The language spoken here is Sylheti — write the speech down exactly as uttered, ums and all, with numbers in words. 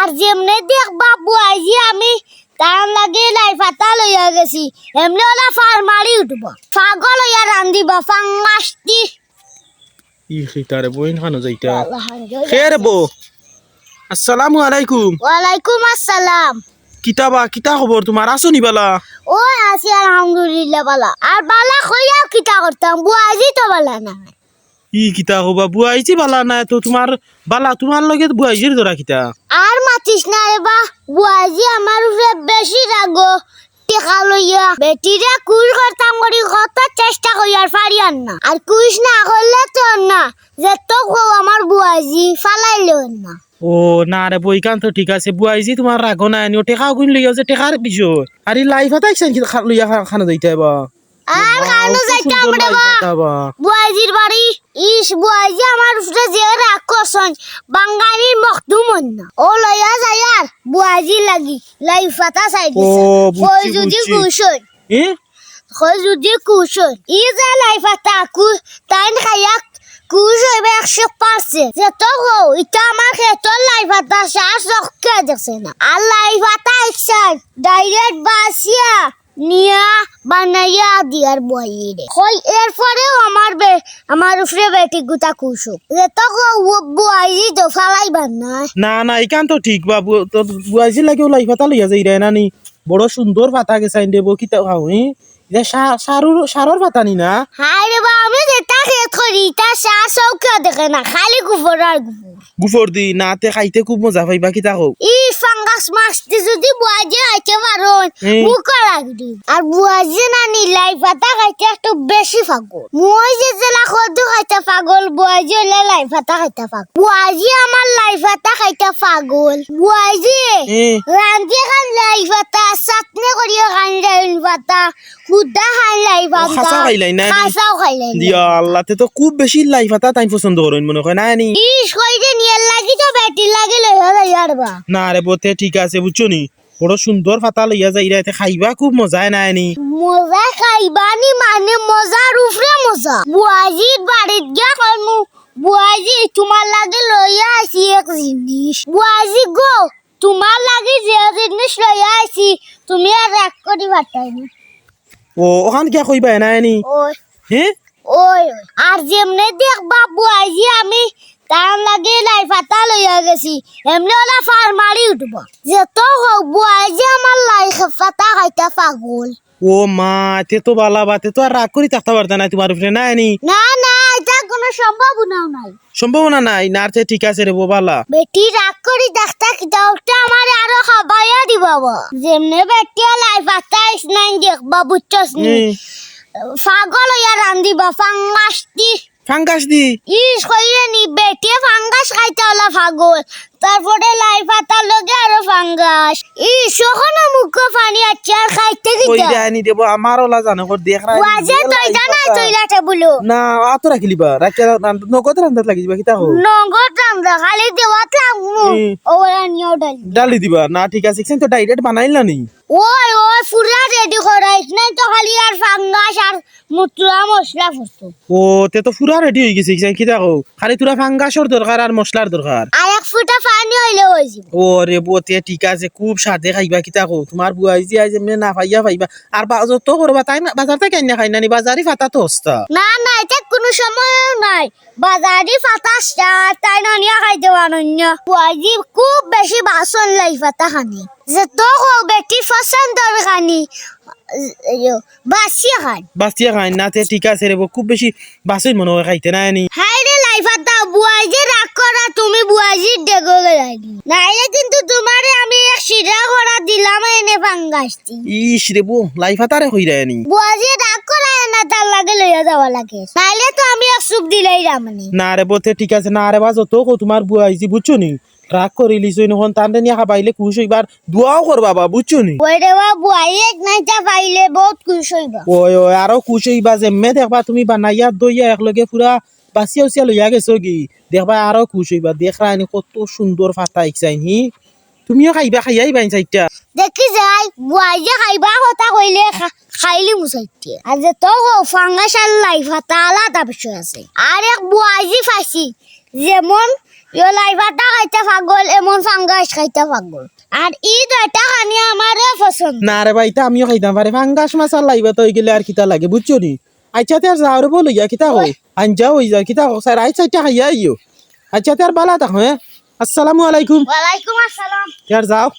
যেমনে দেখবা বুয়াইজি আমি তান লাগি লাই পাতা লইয়া গেছি, এমনে অলা ফার মারি উঠবো। পাগল অইয়া রান্দিবা ফাঙ্গাস দি। ই খিতারে বইন খানো যাইতা। আল্লাহ, আল্লাহ। খে রে বো? আসসালামু আলাইকুম। ওয়ালাইকুম আসসালাম। কিতা বা, কিতা খবর তুমার? আছো নি বালা? ও, আছি আলহামদুলিল্লাহ বালা। আর বালা কইয়াও কিতা করতাম, বুয়াইজি তো বালা না। ই কিতা কও বা, বুয়াইজি বালা না তো তুমার বালা, তুমার লগে বুয়াইজির ধরা কিতা? আর মাতিস না রে বা, বুয়াইজি আমার উপরে বেশি রাগো। টেকা লইয়া বেটিরে কুশ করতাম করি কত চেষ্টা করি আর পারিয়ার না। আর কুশ না করলে তো না, যেতো কও আমার বুয়াইজি ফালাইলে না। ও না রে বো, ইখান তো ঠিক আছে, বুয়াইজি তুমার রাগো না, এনিও টেকা গুন লইয়া যে টেকার বিষয়। আর ই লাই পাতা ইকসান কি খা-, লইয়া খা-, খানো যাইতা বা? আর খানো যাইতাম রে বা। বুয়াইজির বাড়ি, ইস, বুয়াইজি আমার উপরে যে রাগ করছইন, বাঙ্গালির মখদুম অইন না। ও লইয়া যাইয়ার বুয়াইজির লাগি লাই পাতা চাই দিছে। ও, বুঝছি, কই যদি বুঝছি। কুশ অইন। এ? কই যদি কুশ অইন। ই যে লাই পাতা কু-, তাইন খাইয়া কুশ অইবা একশো percent। যেতো কও, ইটা আমার খেতর লাই পাতা, সার চক্ষে দেখছে না। আর লাই পাতা ইকসান direct বাছিয়া নিয়া বানাইয়া দিয়ার বুয়াইরে। কই এরপরেও আমার বে-, আমার উপরে বেটি গুতা কুশ অউক। এতো গো ও বুয়াইরে তো ফালাইবার না। না, না, ইখান তো ঠিক বা, বু-, তো বুয়াইজির লাগিও লাই পাতা লইয়া যাইরায় না নি? বড় সুন্দর পাতা গেছাইন রে বো, কিতা খাও, হি? ইটা সা-, সারুর, সারর পাতা নি না? হায় রে বা, আমি যেটা খেত করি, ইটা সার চক্ষে দেখে না, খালি গুফর আর গুফর। গুফর দি, না তে খাইতে খুব মজা পাইবা, কিতা কও? ই ফাঙ্গাস মাছ দি যদি বুয়াইজি খাইতে পারইন, হুম। মুখো লাগি দি। আর বুয়াইজি না নি লাই পাতা খাইতে একটু বেশি পাগল। মুই যে যেলা কদু খাইতে পাগল, বুয়াইজি অইলা লাই পাতা খাইতে পাগল। বুয়াইজি আমার লাই পাতা খাইতে পাগল। বুয়াইজি হুম। রান্ধিয়া খাইন লাই পাতা, চাটনি করিয়া খাইন লাই পাতা, হুদা খাইন লাই পাতা। খাসাও খাইলাইন না নি? খাসাও খাইলাইন না। ইয়া আল্লাহ, তে তো খুব বেশি লাই পাতা তাইন পছন্দ করইন মনে কয়, না নি? ইস, কই যে নিয়ার লাগি তো বেটির লাগি লইয়া যাইয়ার বা। না রে বো, তে ঠিক আছে, বুঝছো নি? বড় সুন্দর পাতা লইয়া যাইরায়, তে খাইবা খুব মজায়, না নি? মজা খাইবা নি মানে মজার উপরে মজা। বুয়াইজির বাড়িত গিয়া কইমু, "বুয়াইজি, তুমার লাগি লইয়া আইছি এক জিনিস।" বুয়াইজি গো, তুমার লাগি যে জিনিস লইয়া আইছি, তুমি আর রাগ করি পারতায় না। ও, অখান কিয়া কইবায় না নি? ওই। হে? ওই, ওই। আর যেমনে দেখবা বুয়াইজি আমি তার লাগি লাই পাতা লইয়া গেছি, এমনে অলা ফার মারি উঠবো। যেতো কও বুয়াইজি আমার লাই পাতা খাইতা পাগল। ও মা, তে তো বালা বা, তে তো আর রাগ করি থাকতা পারতা নায় তুমার উপরে, না নি? না, না, ইটা কুনু সম্ভাবনাও নাই। সম্ভাবনা নাই? না, তে ঠিক আছে রে বো, বালা। বেটি রাগ করি থাকতা কিতা, অটা আমারে আরো খাবাইয়া দিবা বা। যেমনে বেটিয়ে লাই পাতা ইস নাই দেখবা, বুঝছস নি? হুম। পাগল অইয়া রান্দিবা, ফাঙ্গাস দি। ফাঙ্গাস দি? ইস, কইরে নি, বেটিয়ে ফাঙ্গাস খাইতা অলা পাগল। তারপরে লাই পাতার লগে আরো ফাঙ্গাস। ইস, অখনো মুখো পানি আইছে, আর খাইতে কিতা? কই দেয় নি দেবো, আমার অলা জানো কর, দেখ রায় নি, বুয়াইজি তো লাই ইটা নাই পাতা। তইলা টেবুলো। না, আতো রাখিলিবা, রাখিয়া রান-, নগদ রান্দাত লাগি যিবা, কিতা কও? নগদ রান্দা, খালি দেওয়াত লাগমু। হুম। ও, রানিয়াও ডালি। ডালি দিবা? না, ঠিক আছে, ইখান তো direct বানাইলা নি। ওই, ওই, পুরা ready করা, ইখান তো খালি আর ফাঙ্গাস আর মুতলা মশলা পড়তো। ও, তে তো পুরা ready অইগেছে, ইখান কিতা কও? খালি থুড়া ফাঙ্গাসর দরকার আর মশলার দরকার। আর এক ফুটা পানি অইলে অইযিবো। ও রে বো, তে ঠিক আছে, খুব স্বাদে খাইবা, কিতা কও? তুমার বুয়াইজি আইজ এমনে না পাইয়া পাইবা। আর বা-, যত করবা, তাইন বাজার থাকি আনিয়া খাইন না নি, বাজারি পাতা তো হস্তা। না, না, ইটা কুনু সময়ও নাই। বাজারি পাতা হস্তা, তাইন আনিয়া খাইতে পারইন না। বুয়াইজি খুব বেশি বাসন লাই পাতা খানি। যেতো কও বেটি পছন্দর খানি, ইয়ো, বাছিয়া খাইন। বাছিয়া খাইন না, তে ঠিক আছে রে বো, খুব বেশি বাছইন মনে অয় খাইতে, না নি? হায় রে লাই পাতা, বুয়াইজি রাগ করা, তুমি বুয়াইজির ডেগো গেলায়নি। নাইলে কিন্তু তুমারে আমি এক সিধা করা দিলাম এনে ফাঙ্গাস দি। ইস রে বো, লাই পাতারে কইরায় নি। বুয়াইজি রাগ করা না, তার লাগি লইয়া যাওয়া লাগে। নাইলে তো আমি এক চুপ দিলাইরাম নি। না রে বো, তে ঠিক আছে, না রে বা, যত কও তুমার বুয়াইজি, বুঝছো নি? রাগ করিলিছইন, অখন তানরে নিয়া খাবাইলে খুশ অইবা, দোয়াও করবা বা, বুঝছো নি? ওই রে বা, বুয়াইয়ে এক নাইতা পাইলে বউত খুশ অইবা। ওই, ওই, আরো খুশ অইবা, যেমনে দেখবা তুমি বানাইয়া দইয়া একলগে পুরা বাছিয়া উছিয়া লইয়া গেছো গি, দেখবা আরো খুশ অইবা। দেখরায়নি কত সুন্দর পাতা ইকসাইন, হি? তুমিও খাইবা, খাইয়া আইবাইন চাইরটা। দেখি যাই, বুয়াইয়ে খাইবা কথা কইলে খা-, খাইলিমু চাইরটা। আর যে তো ফাঙ্গাস আর লাই পাতা আলাদা বিষয় আছে। আর এক বুয়াইজি পাইছি, যেমন ইও লাই পাতা খাইতা পাগল, এমন ফাঙ্গাস খাইতা পাগল। আর ই দুইটা খানি আমারে পছন্দ। না রে বা, ইতা আমিও খাইতাম পারি। ফাঙ্গাস মাছ আর লাই পাতা অইগেলে আর কিতা লাগে, বুঝছো নি? আইচ্ছা, তে আর যাও রে বা লইয়া, কিতা কও? আইন যাও, অই যায়, কিতা কও? স্যার, আইচ্ছা, ইটা খাইয়া আইও। আইচ্ছা, তে আর বালা থাকো, হে? আসসালামু আলাইকুম। ওয়ালাইকুম আসসালাম। তে আর যাও।